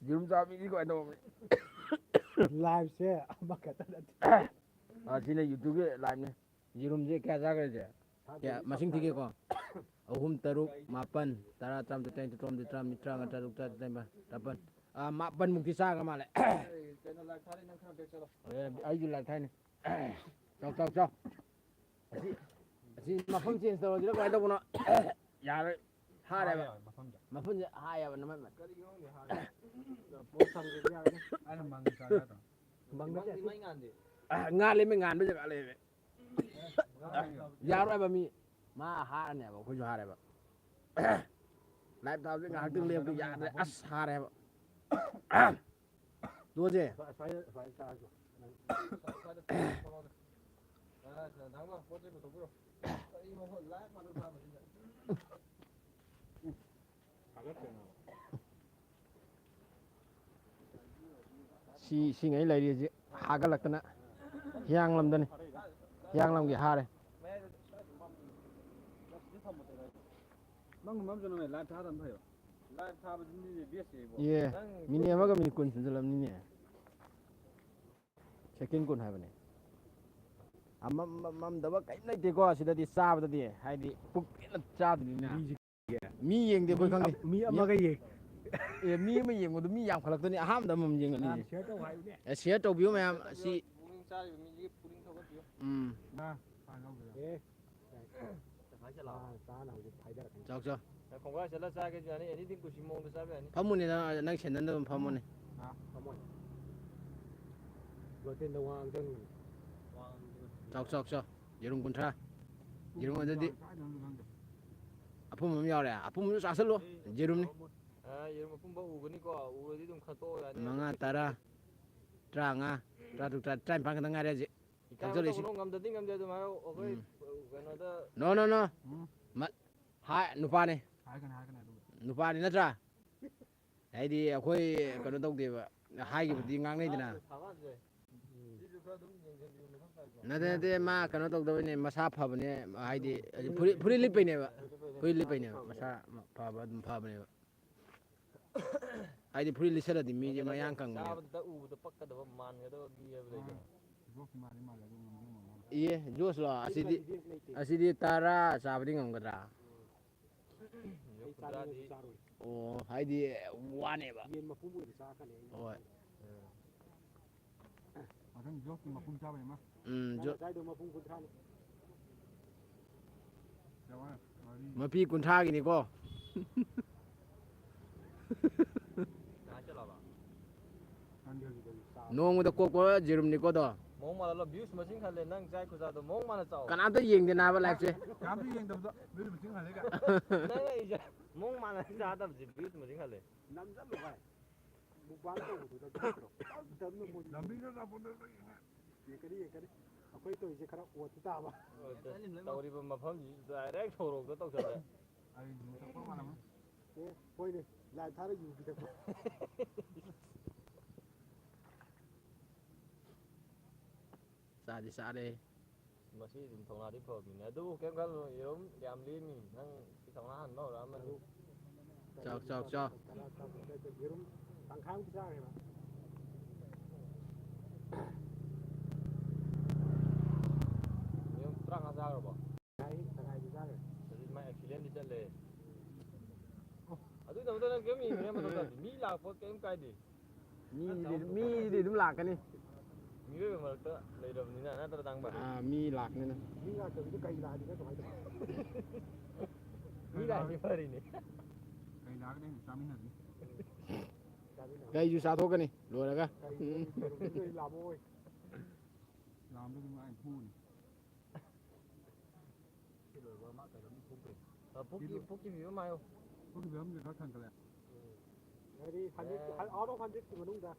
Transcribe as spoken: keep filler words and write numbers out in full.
ꯌꯦꯔꯨꯝ ꯆꯥꯕꯤꯗꯤ ꯀꯃꯥꯏꯅ ꯇꯧꯕꯅꯤ? Live ꯁꯦ ꯑꯃꯈꯛꯇ ꯅꯠꯇꯦ꯫ ꯑꯥ, ꯁꯤꯅ YouTube ꯀꯤ live ꯅꯤ꯫ ꯌꯦꯔꯨꯝꯁꯦ ꯀꯌꯥ ꯆꯥꯈ꯭ꯔꯒꯦ? ꯀꯌꯥ, ꯃꯁꯤꯡ ꯊꯤꯒꯦꯀꯣ꯫ ꯑꯍꯨꯝ, ꯇꯔꯨꯛ, ꯃꯥꯄꯟ, ꯇꯔꯥ, ꯇꯔꯥꯃꯥꯊꯣꯏ, ꯇꯔꯥꯅꯤꯊꯣꯏ, ꯇꯔꯥꯍꯨꯝꯗꯣꯏ, ꯇꯔꯥꯃꯔꯤ, ꯇꯔꯥꯃꯉꯥ, ꯇꯔꯥ ꯇꯔꯨꯛ, ꯇꯔꯥ ꯇꯔꯦꯠ, ꯅꯤꯄꯥꯟ, ꯃꯥꯄꯟ꯫ ꯑꯥ, ꯃꯥꯄꯟꯃꯨꯛꯇꯤ ꯆꯥꯈ꯭ꯔ ꯃꯥꯜꯂꯦ꯫ ꯑꯦ, ꯑꯩꯁꯨ live ꯊꯥꯏꯅꯤ꯫ ꯆꯥꯎ, ꯆꯥꯎ, ꯆꯥꯎ꯫ ꯑꯁꯤ, ꯑꯁꯤ ꯃꯐꯝ change ꯇꯧꯔꯁꯤꯔ ꯀꯃꯥꯏꯅ ꯇꯧꯕꯅꯣ? ꯌꯥꯔꯣꯏ꯫ ꯍꯥꯔꯦꯕ꯫ ꯍꯥꯔꯦꯕ ꯃꯐꯝꯁꯦ꯫ ꯃꯐꯝꯁꯦ ꯍꯥꯏꯌꯦꯕ ꯅꯃꯥꯏ꯫ ꯀꯔꯤꯒꯤꯅꯣ ꯈꯪꯗꯦ ꯍꯥꯔꯦ꯫ ꯄꯣꯠ ꯊꯝꯒꯦꯗꯤ ꯌꯥꯔꯣꯏ꯫ ꯑꯩꯅ ꯃꯪꯒꯦ ꯆꯥ ꯌꯥꯗ꯭ꯔꯣ? ꯃꯪꯒꯦ ꯃꯪꯗꯤ ꯆꯥ꯫ ꯃꯩ ꯉꯥꯟꯗꯦ꯫ ꯑ, ꯉꯥꯜꯂꯦ, ꯃꯩ ꯉꯥꯟꯕ ꯖꯒꯥ ꯂꯩꯔꯦ꯫ ꯌꯥꯔꯣꯏ ꯍꯥꯏꯕ ꯃꯤ꯫ ꯃꯥ ꯍꯥꯔꯅꯦꯕ, ꯑꯩꯈꯣꯏꯁꯨ ꯍꯥꯔꯦꯕ꯫ Live ꯊꯥꯕꯁꯦ ꯉꯥꯏꯍꯥꯛꯇꯪ ꯂꯦꯞꯄ ꯌꯥꯗ꯭ꯔꯦ꯫ ꯑꯁ, ꯍꯥꯔꯦꯕ꯫ ꯇꯣꯛꯑꯁꯦ꯫ ꯁ꯭ꯋꯥꯏꯗ, ꯁ꯭ꯋꯥꯏꯗ ꯆꯥꯔꯁꯨ꯫ ꯁꯤ, ꯁꯤꯉꯩ ꯂꯩꯔꯤꯁꯤ ꯍꯥꯒꯠꯂꯛꯇꯅ ꯍꯤꯌꯥꯡꯂꯝꯗꯅꯤ꯫ ꯍꯤꯌꯥꯡꯂꯝꯒꯤ ꯍꯥꯔꯦ꯫ ꯅꯪ ꯃꯝ ꯆꯠꯂꯝꯃꯦ, live ꯊꯥꯗꯕꯅ ꯐꯩꯕ꯫ Live ꯊꯥꯕꯗꯨꯅꯤꯅꯦ best ꯁꯦ ꯏꯕꯣ꯫ ꯑꯦ, ꯅꯪ minute ꯑꯃꯒ minute ꯀꯨꯟ ꯁꯨꯖꯜꯂꯝꯅꯤꯅꯦ꯫ Second ꯀꯨꯟ ꯍꯥꯏꯕꯅꯦ꯫ ꯑꯃꯝ, ꯑꯃꯝꯗꯕ ꯀꯔꯤꯝ ꯂꯩꯇꯦꯀꯣ ꯁꯤꯗꯗꯤ ꯆꯥꯕꯗꯗꯤ, ꯍꯥꯏꯗꯤ ꯄꯨꯛ ꯄꯦꯟꯅ ꯆꯥꯗꯣꯏꯅꯤꯅ꯫ ꯃꯤꯁꯦ ꯃꯤ ꯌꯦꯡꯗꯦ ꯑꯩꯈꯣꯏ ꯃꯤ ꯈꯪꯗꯦ꯫ ꯑꯃ-, ꯃꯤ ꯑꯃꯒ ꯌꯦꯡ-, ꯑꯦ, ꯃꯤ ꯑꯃ ꯌꯦꯡꯕꯗꯣ ꯃꯤ ꯌꯥꯝꯈꯠꯂꯛꯇꯣꯏꯅꯤ꯫ ꯑꯍꯥꯟꯕꯗ ꯑꯃꯃꯝ ꯌꯦꯡꯒꯅꯤ꯫ ꯃꯌꯥꯝ share ꯇꯧ ꯍꯥꯏꯕꯅꯦ꯫ ꯑꯦ, share ꯇꯧꯕꯤꯌꯨ ꯃꯌꯥꯝ꯫ ꯁꯤ ꯄꯨꯛꯅꯤꯡ ꯆꯥꯔꯤꯕ ꯃꯤꯁꯤꯒꯤ ꯄꯨꯛꯅꯤꯡ ꯊꯧꯒꯠꯄꯤꯌꯨ꯫ ꯎꯝ꯫ ꯉꯥ ꯐꯥꯅ ꯍꯧꯖꯤꯛ꯫ ꯑꯦ꯫ ꯇꯪꯈꯥꯏ ꯆꯠꯂꯣ꯫ ꯉꯥ ꯆꯥꯅ ꯍꯧꯖꯤꯛ ꯐꯥꯏꯗꯔꯛꯀꯅꯤ꯫ ꯆꯥꯎ, ꯆꯥꯎ꯫ ꯅꯪ ꯈꯣꯡꯒ꯭ꯔꯥꯏ ꯆꯠꯂ ꯆꯥꯒꯦꯁꯨ ꯌꯥꯅꯤ, anything ꯀꯨꯁꯤ ꯃꯑꯣꯡꯗ ꯆꯥꯕ ꯌꯥꯅꯤ꯫ ꯐꯝꯃꯨꯅꯦ ꯅꯪ, ꯅꯪ ꯁꯦꯟꯗꯟꯗ ꯑꯗꯨꯝ ꯐꯝꯃꯨꯅꯦ꯫ ꯑꯥ, ꯐꯝꯃꯣ꯫ ꯂꯣꯇꯦꯟꯗ ꯋꯥ ꯉꯥꯡꯖꯟꯒꯅꯨ꯫ ꯋꯥ ꯉꯥꯡꯖꯟꯒꯅꯨ꯫ ꯆꯥꯎ, ꯆꯥꯎ, ꯆꯥꯎ꯫ ꯌꯦꯔꯨꯝ ꯀꯨꯟꯊ꯭ꯔꯥ꯫ ꯌꯦꯔꯨꯝ ꯑꯗꯨꯗꯤ ꯀꯥꯏꯗꯅꯣ ꯈꯪꯗꯦ꯫ ꯑꯄꯨꯝꯕ ꯑꯃ ꯌꯥꯎꯔꯦ꯫ ꯑꯄꯨꯝꯕꯁꯨ ꯆꯥꯁꯤꯜꯂꯨ꯫ ꯑꯦ, ꯌꯦꯔꯨꯝꯅꯤ꯫ ꯑ, ꯌꯦꯔꯨꯝ ꯑꯄꯨꯝꯕ ꯎꯒꯅꯤꯀꯣ꯫ ꯎꯔꯗꯤ ꯑꯗꯨꯝ ꯈꯟꯇꯣꯛꯑꯣ ꯌꯥꯅꯤ꯫ ꯃꯉꯥ, ꯇꯔꯥ, ꯇꯔꯥꯃꯉꯥ, ꯇꯔꯥꯇꯔꯨꯛ, ꯇꯔꯥ-, ꯇꯔꯥꯅꯤꯄꯥꯟ ꯈꯛꯇ ꯉꯥꯏꯔꯦ ꯍꯧꯖꯤꯛ꯫ ꯏꯀꯥꯏꯕ ꯊꯛꯆꯜꯂꯛꯏꯁꯤ꯫ ꯇꯧꯒꯅꯣ, ꯉꯝꯗꯗꯤ ꯉꯝꯗꯦ ꯑꯗꯨꯝ ꯍꯥꯏꯔꯛꯑꯣ꯫ ꯑꯩꯈꯣꯏ, ꯎꯝ꯫ ꯀꯩꯅꯣꯗ꯫ No, no, no. ꯎꯝ꯫ ꯃ-, ꯍꯥꯏ, ꯅꯨꯄꯥꯅꯤ꯫ ꯍꯥꯏꯒꯅꯤ, ꯍꯥꯏꯒꯅꯤ ꯑꯗꯨꯕꯨꯗꯤ꯫ ꯅꯨꯄꯥꯅꯤ ꯅꯠꯇ꯭ꯔꯥ? ꯍꯥꯏꯗꯤ ꯑꯩꯈꯣꯏ ꯀꯩꯅꯣ ꯇꯧꯗꯦꯕ, ꯍꯥꯏꯈꯤꯕꯗꯤ ꯉꯥꯡꯅꯩꯗꯅ꯫ ꯊꯥꯕꯁꯦ꯫ ꯎꯝ꯫ ꯁꯤꯁꯨ ꯈꯔ ꯑꯗꯨꯝ ꯌꯦꯡꯁꯤꯟꯕꯤꯌꯨ ꯃꯊꯧ ꯇꯥꯏꯀꯣ꯫ ꯅꯠꯇꯦ, ꯅꯠꯇꯦ, ꯃꯥ ꯀꯩꯅꯣ ꯇꯧꯗꯕꯩꯅꯦ, ꯃꯁꯥ ꯐꯕꯅꯦ, ꯍꯥꯏꯗꯤ ꯐꯨꯔꯤꯠ, ꯐꯨꯔꯤꯠ ꯂꯤꯠꯄꯩꯅꯦꯕ꯫ ꯐꯨꯔꯤꯠ ꯂꯤꯠꯄꯩꯅꯦꯕ, ꯃꯁꯥ ꯐꯕ ꯑꯗꯨꯝ ꯐꯕꯅꯦꯕ꯫ ꯍꯥꯏꯗꯤ ꯐꯨꯔꯤꯠ ꯂꯤꯠꯁꯜꯂꯗꯤ ꯃꯤꯁꯦ ꯃꯌꯥꯡ ꯀꯪꯕꯅꯦꯕ꯫ ꯆꯥꯕꯗ ꯎꯕꯗ ꯄꯛꯀꯗꯕ ꯃꯥꯟꯒꯗꯕ ꯃꯤ ꯍꯥꯏꯕ ꯂꯩꯗꯅ꯫ ꯏꯌꯦ, ꯖꯣꯁ ꯂꯣ? ꯑꯁꯤꯗꯤ, ꯑꯁꯤꯗꯤ ꯇꯔꯥ ꯆꯥꯕꯗꯤ ꯉꯝꯒꯗ꯭ꯔꯥ? ꯑꯣ, ꯍꯥꯏꯗꯤ ꯋꯥꯅꯦꯕ꯫ ꯌꯦꯟ ꯃꯄꯨꯝ ꯑꯣꯏꯅ ꯆꯥꯔꯛꯀꯅꯤ ꯑꯩ꯫ ꯍꯣꯏ꯫ ꯃꯊꯪ ꯖꯣꯁꯀꯤ ꯃꯄꯨꯝ ꯆꯥꯕꯩ ꯑꯃ꯫ ꯎꯝ, ꯅꯪ ꯖꯣ-, ꯉꯁꯥꯏꯗꯣ ꯃꯄꯨꯝ ꯀꯨꯟꯊ꯭ꯔꯥꯅꯤ꯫ ꯃꯄꯤ ꯀꯨꯟꯊ꯭ꯔꯥꯒꯤꯅꯤꯀꯣ꯫ ꯅꯣꯡꯃꯗ ꯀꯣꯛꯄ ꯖꯦꯔꯨꯝꯅꯤꯀꯣ ꯑꯗꯣ꯫ ꯃꯑꯣꯡ ꯃꯥꯜꯍꯜꯂꯣ, views ꯃꯁꯤꯡ ꯈꯜꯂꯦ, ꯅꯪ ꯆꯥꯏ ꯈꯨꯆꯥꯗꯣ ꯃꯑꯣꯡ ꯃꯥꯜꯍꯜꯂꯣ꯫ ꯀꯅꯥꯝꯇ ꯌꯦꯡꯗꯦ ꯅꯥꯕ liveꯁꯦ꯫ ꯀꯅꯥꯝꯇ ꯌꯦꯡꯗꯕꯗꯣ views ꯃꯁꯤꯡ ꯈꯜꯂꯦ ꯀꯥꯏ꯫ ꯅꯪ ꯑꯩꯁꯦ ꯃꯑꯣꯡ ꯃꯥꯜꯍꯜꯂ ꯆꯥꯗꯕꯁꯦ views ꯃꯁꯤꯡ ꯈꯜꯂꯦ꯫ ꯅꯝꯖꯜꯂꯨ ꯚꯥꯏ꯫ ꯃꯨꯛꯕꯥꯡ ꯇꯧꯕꯗꯨꯗ ꯅꯠꯇ꯭ꯔꯣ? ꯇꯞ ꯇꯞꯅ ꯃꯣꯏ ꯂꯝꯕꯤꯗ ꯑꯆꯥꯄꯣꯠ ꯂꯩꯕ ꯌꯦꯡꯉꯦ꯫ ꯌꯦꯡꯀꯅꯤ, ꯌꯦꯡꯀꯅꯤ꯫ ꯑꯩꯈꯣꯏ ꯇꯧꯔꯤꯁꯦ ꯈꯔ ꯑꯣꯠꯄ ꯇꯥꯕ꯫ ꯇꯧꯔꯤꯕ ꯃꯐꯝꯁꯤ direct ꯁꯣꯔꯣꯛꯇ ꯇꯧꯁꯜꯂꯦ꯫ ꯑꯩ ꯌꯨ ꯊꯛꯄ ꯃꯥꯜꯂꯝꯃꯅꯤ꯫ ꯑꯦ, ꯍꯣꯏꯅꯦ, ꯂꯥꯏ ꯊꯥꯔ ꯌꯨ ꯄꯤꯊꯛꯄ꯫ ꯆꯥꯗꯤ ꯆꯥꯔꯦ꯫ ꯃꯁꯤ ꯑꯗꯨꯝ ꯊꯧꯅꯥꯗꯤ ꯐꯕꯅꯤꯅꯦ꯫ ꯑꯗꯨꯕꯨ ꯀꯩꯝ ꯈꯜꯂꯨꯅꯨ, ꯌꯦꯔꯨꯝ ꯌꯥꯝ ꯂꯦꯝꯃꯤ꯫ ꯅꯪ ꯁꯤ ꯊꯧꯅꯥ ꯍꯟꯕ ꯍꯧꯔꯛꯑꯃꯅꯤ꯫ ꯆꯥꯎ, ꯆꯥꯎ, ꯆꯥꯎ꯫ ꯌꯦꯔꯨꯝ ꯇꯪꯈꯥꯏꯃꯨꯛ ꯆꯥꯈ꯭ꯔꯦꯕ꯫ ꯌꯦꯔꯨꯝ ꯇꯔꯥꯃꯉꯥ ꯆꯥꯈ꯭ꯔꯕꯣ? ꯇꯪꯈꯥꯏ, ꯇꯪꯈꯥꯏꯗꯤ ꯆꯥꯈ꯭ꯔꯦ꯫ ꯑꯗꯨꯗꯤ ꯃꯥ accidentꯗꯤ ꯆꯠꯂꯦ꯫ ꯑꯣ꯫ ꯑꯗꯨꯒꯤꯗꯃꯛꯇ ꯅꯪ ꯀꯩꯝ ꯌꯦꯡꯗ꯭ꯔꯦ ꯃꯊꯛꯇ꯫ ꯃꯤ ꯂꯥꯛꯄ ꯀꯩꯝ ꯀꯥꯏꯗꯦ꯫ ꯃꯤꯗꯤ, ꯃꯤꯗꯤ ꯑꯗꯨꯝ ꯂꯥꯛꯀꯅꯤ꯫ ꯃꯤꯑꯣꯏꯕ ꯃꯔꯛꯇ ꯂꯩꯔꯕꯅꯤꯅ, ꯅꯠꯇ꯭ꯔ, ꯗꯥꯡꯕ? ꯑꯥ, ꯃꯤ ꯂꯥꯛꯀꯅꯤꯅ꯫ ꯃꯤ ꯂꯥꯛꯇꯕꯤꯗ ꯀꯩ ꯂꯥꯛꯑꯗꯤ ꯅꯪ ꯀꯃꯥꯏꯅ ꯇꯧꯕ? ꯃꯤ ꯂꯥꯛꯑꯗꯤ ꯐꯔꯤꯅꯦ꯫ ꯀꯩ ꯂꯥꯛꯑꯒꯗꯤ ꯑꯩꯅ ꯆꯥꯃꯤꯟꯅꯗꯣꯏꯅꯤ꯫ ꯆꯥꯃꯤꯟꯅꯕ꯫ ꯀꯩꯁꯨ ꯆꯥꯊꯣꯛꯀꯅꯤ ꯂꯣꯏꯔꯒ꯫ ꯀꯩ, ꯀꯩ, ꯀꯩ ꯂꯥꯛꯑꯣꯏ꯫ ꯂꯥꯛꯑꯝꯗ꯭ꯔꯗꯤ ꯃꯥ ꯑꯩꯅ ꯐꯨꯅꯤ꯫ ꯁꯤ ꯂꯣꯏꯕ ꯃꯥ ꯀꯩꯅꯣꯝꯗꯤ ꯐꯨꯗ꯭ꯔꯤ꯫ ꯑ, ꯄꯨꯛꯀꯤ, ꯁꯤꯗꯣ ꯄꯨꯛꯀꯤ ꯐꯤꯕꯝ ꯍꯥꯏꯌꯣ꯫ ꯄꯨꯛꯀꯤ ꯐꯤꯕꯝꯁꯦ ꯈꯔ ꯊꯥꯡꯒꯠꯂꯦ꯫ ꯎꯝ꯫ ꯍꯥꯏꯗꯤ hundred, ꯑꯦ꯫ Out of hundredꯀꯤ ꯃꯅꯨꯡꯗ꯫